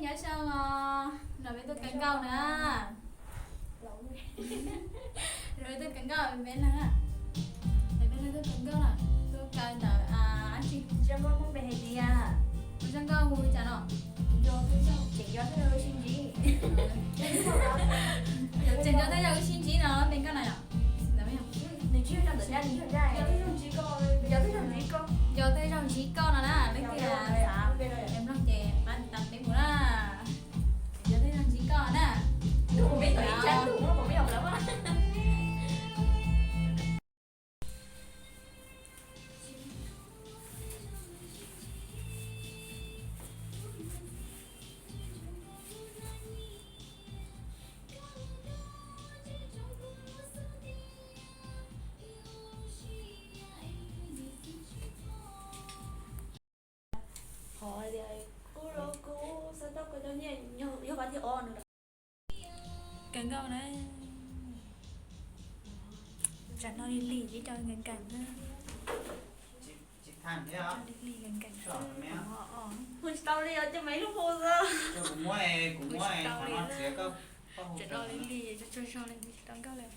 Nyob zoo os, no peb tuaj kawg nkauj na. No peb tuaj kawg nkauj peb leeg na. Peb leeg tuaj kawg nkauj na. Tuaj kawg ntawm dab tsi? Zoo nkauj Hmoob peb hais tias, zoo nkauj hu li cas no? Tseem nco thawj zaug wb sib ntsib. Tseem nco thawj zaug wb sib ntsib no, peb nkauj no yom. Nws tsis yog ntawm dab, nws yog dab. Nco thawj zaug ntsib koj no na, leej twg xav mloog ces pab tiv tam peb mus na. Nco thawj zaug ntsib koj na. Qhov tias kuv los kuv xav tau koj cov nyiaj yog pab thiab os no. Kawg nkauj na. Tsam no li li ib co nkees nkees na. Li li nkees nkees. Hu tsis tau li os, cia Maiv Lub hu xwb. Hu tsis tau li. Tsam no li li tsuag tsuag zog li, hu tsis tau nkauj li.